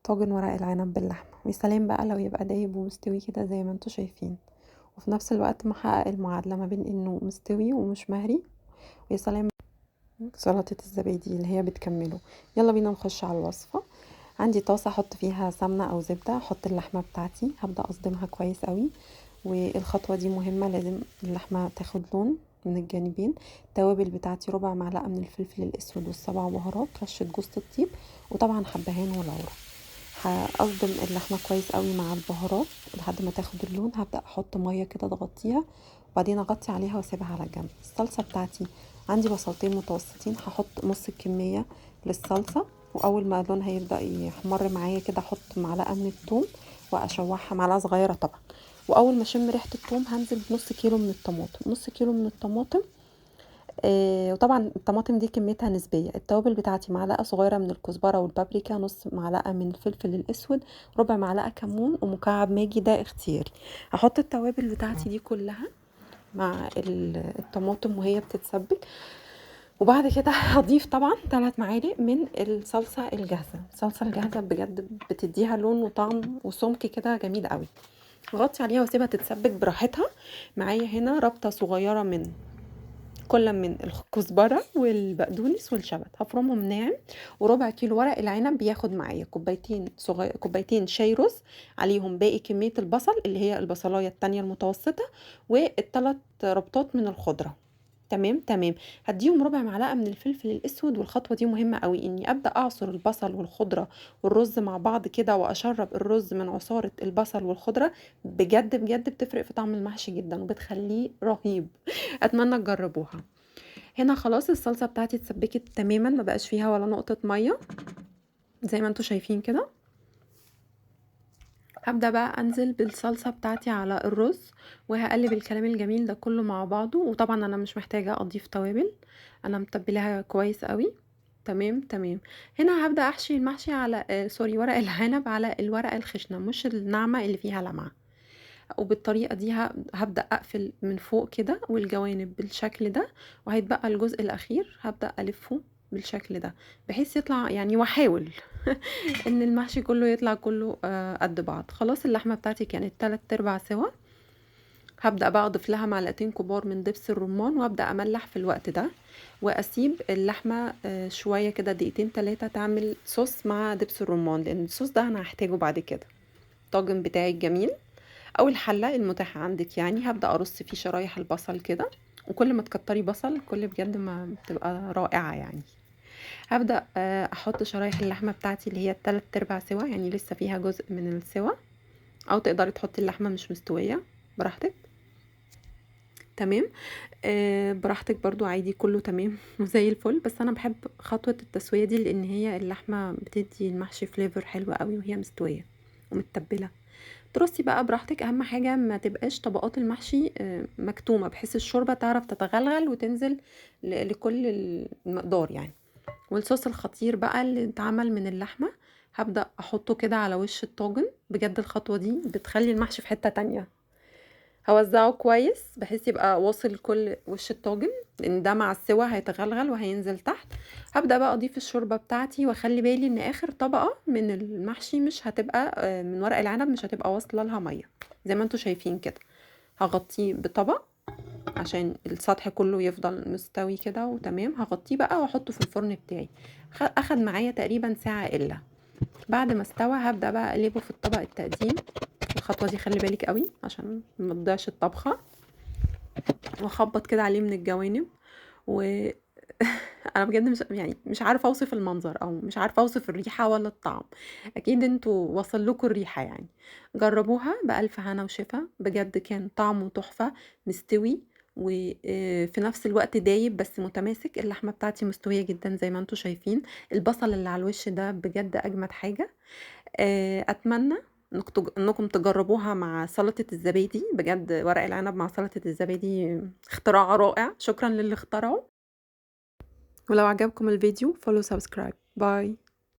طاجن ورق العنب باللحمة. ويا سلام بقى لو يبقى دايب ومستوي كده زي ما انتوا شايفين، وفي نفس الوقت محقق المعادلة ما بين انه مستوي ومش مهري. ويا سلام سلطة الزبادي اللي هي بتكمله. يلا بينا نخش على الوصفة. عندي طاسة احط فيها سمنة او زبدة، احط اللحمة بتاعتي، هبدأ اصدمها كويس قوي. والخطوة دي مهمة، لازم اللحمة تاخد لون من الجانبين. التوابل بتاعتي ربع معلقة من الفلفل الاسود والسبع بهارات، رشة جوز الطيب، وطبعا حبهان ولورا. هقصدم اللحمة كويس قوي مع البهارات لحد ما تاخد اللون. هبدأ احط مية كده تغطيها، وبعدين اغطي عليها واسيبها على جنب. الصلصة بتاعتي عندي بصلتين متوسطين، هحط نص الكمية للصلصة، واول ما لونها يبدأ يحمر معايا كده احط معلقة من الثوم واشوحها، معلقة صغيرة طبعا. واول ما اشم ريحة الثوم هنزل بنص كيلو من الطماطم، نص كيلو من الطماطم. وطبعا الطماطم دي كميتها نسبية. التوابل بتاعتي معلقة صغيرة من الكزبرة والبابريكا، نص معلقة من الفلفل الاسود، ربع معلقة كمون، ومكعب ماجي ده اختياري. هحط التوابل بتاعتي دي كلها مع الطماطم وهي بتتسبك. وبعد كده هضيف طبعا 3 معالق من الصلصة الجاهزة. الصلصة الجاهزة بجد بتديها لون وطعم وسمك كده جميل قوي. غطي عليها واسيبها تتسبك براحتها. معايا هنا ربطة صغيرة من كل من الكزبرة والبقدونس والشبت، هفرمهم ناعم. وربع كيلو ورق العنب بياخد معايا كوبايتين شاي رز، عليهم باقي كمية البصل اللي هي البصلاية التانية المتوسطة، والتلات ربطات من الخضرة. تمام تمام. هديهم ربع معلقة من الفلفل الأسود. والخطوة دي مهمة قوي، إني أبدأ أعصر البصل والخضرة والرز مع بعض كده، وأشرب الرز من عصارة البصل والخضرة. بجد بجد بتفرق في طعم المحشي جدا وبتخليه رهيب. أتمنى تجربوها. هنا خلاص الصلصة بتاعتي اتسبكت تماما، ما بقاش فيها ولا نقطة مية زي ما انتوا شايفين كده. هبدأ بقى أنزل بالصلصة بتاعتي على الرز، وهقلب الكلام الجميل ده كله مع بعضه. وطبعا أنا مش محتاجة أضيف توابل، أنا متبلاها كويس قوي. تمام تمام. هنا هبدأ أحشي المحشي على سوري ورق العنب على الورقة الخشنة مش الناعمة اللي فيها لمعة. وبالطريقة دي هبدأ أقفل من فوق كده والجوانب بالشكل ده، وهيتبقى الجزء الأخير هبدأ ألفه بالشكل ده بحيث يطلع واحاول ان المحشي كله يطلع كله قد بعض. خلاص اللحمة بتاعتي كانت 3/4 سوا. هبدأ بقى اضيف لها معلقتين كبار من دبس الرمان، وابدأ املح في الوقت ده، واسيب اللحمة شوية كده دقيقتين تلاتة تعمل صوص مع دبس الرمان، لان الصوص ده انا هحتاجه بعد كده. الطاجن بتاعي الجميل او الحلة المتاحة عندك هبدأ ارص فيه شرايح البصل كده، وكل ما تكتري بصل كل بجد ما بتبقى رائعة. هبدأ احط شرايح اللحمة بتاعتي اللي هي 3/4 سوا، يعني لسه فيها جزء من السوا، او تقدري تحطي اللحمة مش مستوية براحتك. تمام، براحتك برضو عادي، كله تمام وزي الفل. بس انا بحب خطوة التسوية دي لان هي اللحمة بتدي المحشي فليفر حلو قوي وهي مستوية ومتبلة. ترصي بقى براحتك، اهم حاجة ما تبقاش طبقات المحشي مكتومة، بحيث الشوربة تعرف تتغلغل وتنزل لكل المقدار. والصوص الخطير بقى اللي اتعمل من اللحمة هبدأ احطه كده على وش الطاجن. بجد الخطوة دي بتخلي المحشي في حتة تانية. هوزعه كويس بحيث يبقى واصل كل وش الطاجن، لان ده مع السوا هيتغلغل وهينزل تحت. هبدأ بقى اضيف الشوربة بتاعتي، واخلي بالي ان اخر طبقة من المحشي مش هتبقى، من ورق العنب مش هتبقى واصلة لها مية زي ما انتوا شايفين كده. هغطيه بطبق عشان السطح كله يفضل مستوي كده وتمام. هغطيه بقى واحطه في الفرن بتاعي. اخد معايا تقريبا ساعة الا. بعد ما استوى هبدأ بقى اقلبه في الطبق التقديم. الخطوة دي خلي بالك قوي عشان ما تضيعش الطبخة، واخبط كده عليه من الجوانب. و انا بجد مش عارفة اوصف المنظر، او مش عارفة اوصف الريحة ولا الطعم. اكيد انتوا وصل لكم الريحة. جربوها بألف هنا وشفا، بجد كان طعمه تحفة، مستوي وفي نفس الوقت دايب بس متماسك. اللحمة بتاعتي مستوية جدا زي ما انتوا شايفين. البصل اللي على الوش ده بجد اجمد حاجة. اتمنى انكم تجربوها مع سلطة الزبادي. بجد ورق العنب مع سلطة الزبادي اختراع رائع، شكرا للي اخترعه. ولو عجبكم الفيديو follow subscribe. باي.